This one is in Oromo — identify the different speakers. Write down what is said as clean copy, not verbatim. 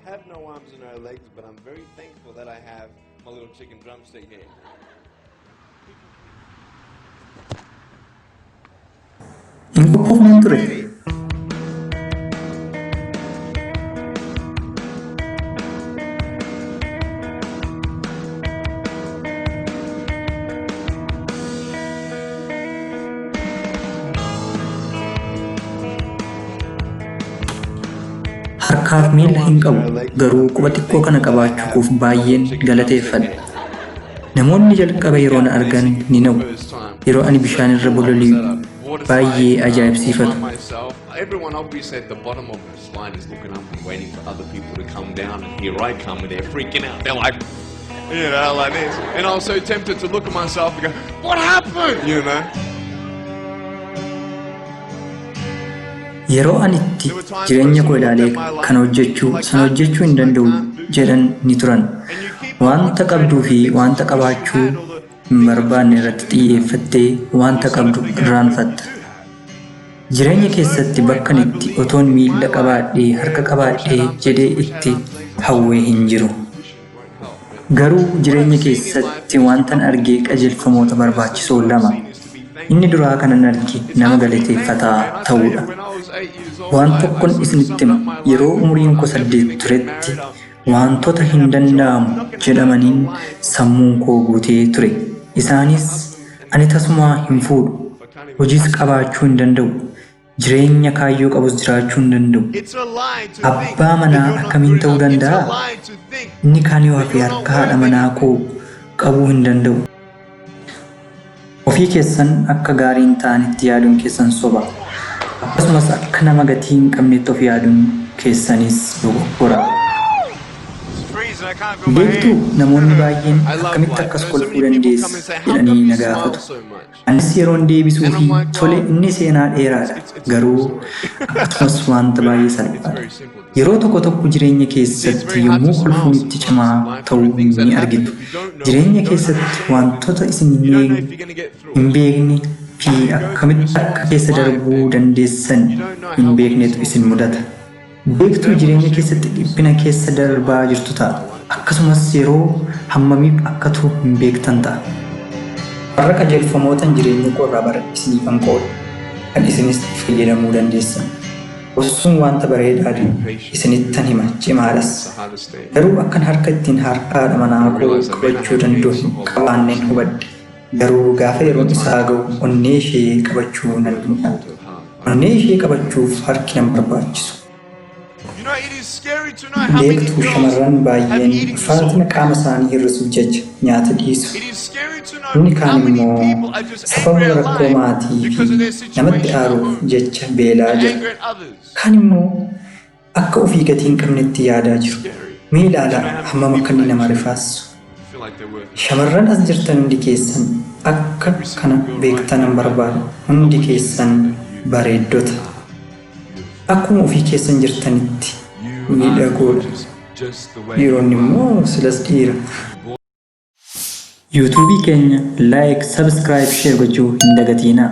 Speaker 1: have no arms and no legs, but I'm very thankful that I have my little chicken drumstick here.
Speaker 2: Hin qophoofneen ture. Harkaaf miila hin qabu, garuu quba xiqqoo kana qabaachuu koof baay'een galateeffadha. Namoonni jalqaba yeroo na argan ni na'u. Yeroo ani bishaan irra bololi'u baay'ee ajaa'ibsiifatu.
Speaker 1: Everyone obviously at the bottom of the slide is looking up and waiting for other people to come down, and here I come and they're freaking out. They're like, like this. And I was so tempted to look at myself and go, "What happened?" You know?
Speaker 2: Yeroo ani itti jireenya koo ilaalee kana hojjechuu, sana hojjechuu hin danda'u jedhan ni turan. Wanta qabduu fi wanta qabaachuu hin barbaanne irratti xiyyeeffattee wanta qabdu irraanfatta. Jireenya keessatti bakkan itti otoon miilla qabaadhee, harka qabaadhee jedhee itti hawwee hin jiru. Garuu jireenya keessatti wantan argee qajeelfamoota barbaachisoo lama. Inni duraa kanan arge nama galateeffataa ta'uudha. Waan tokkon isinitti hima, yeroo umuriin koo 8 turetti wantoota hin danda'amu jedhamaniin sammuun koo guutee ture. Isaanis ani tasumaa hin fuudhu, hojiis qabaachuu hin danda'u, jireenya kaayyoo qabus jiraachuu hin danda'u. Abbaa manaa akkamiin ta'uu danda'a? Inni kaan yoo hafe harka haadha manaa koo qabuu hin danda'u. Ofii keessan akka gaarii hin taanetti yaaduun keessan soba. Akkasumas akka nama gatii hin qabnetti of yaaduun keessanis dogoggora. Beektuu, namoonni baay'een akkamitti akkas kolfuu dandeessa jedhanii na gaafatu. Anis yeroon deebisuu fi tole, inni seenaa dheeraadha. Garuu akkasumas wanta baay'ee salphaadha. Yeroo tokko tokko jireenya keessatti yommuu kolfuun itti cimaa ta'uu ni argitu. Jireenya keessatti wantoota isin hin beekne fi akkamitti akka keessa darbuu dandeessan hin beeknetu isin mudata. Beektuu, jireenya keessatti dhiphina keessa darbaa jirtu ta'a. Akkasumas yeroo hammamiif akka turu hin beektan ta'a. Warra qajeelfamootan jireenya koo irraa baradhe isiniifan qooda. Kan isinis itti fayyadamuu dandeessan. Obsuun wanta bareedaadha. Isinittan hima, cimaadhas. Garuu akkan harka ittiin harka haadha manaa koo qabachuu danda'u hin qabaanneen hubadhe. Garuu gaafa yeroon isaa ga'u onnee ishee qabachuu nan danda'a. Onnee ishee qabachuuf harki nan barbaachisu. Beektuu, shamarran baay'een ulfaatina qaama isaanii hir'isuuf jecha nyaata dhiisu. Inni kaan immoo sababa rakkoo maatii fi namatti aaruuf jecha beelaa jira. Kaan immoo akka ofii gatii hin qabnetti yaadaa jiru. Mee ilaalaa hammam akka inni nama rifaassu. Shamarran as jirtan hundi keessan akka kana beektanan barbaada. Hundi keessan bareeddota. Akkuma ofii keessan jirtanitti miidhagoodha. Dhiironni immoo silas dhiira. Yuutuubii keenya like, subscribe, share gochuu hin dagatiinaa.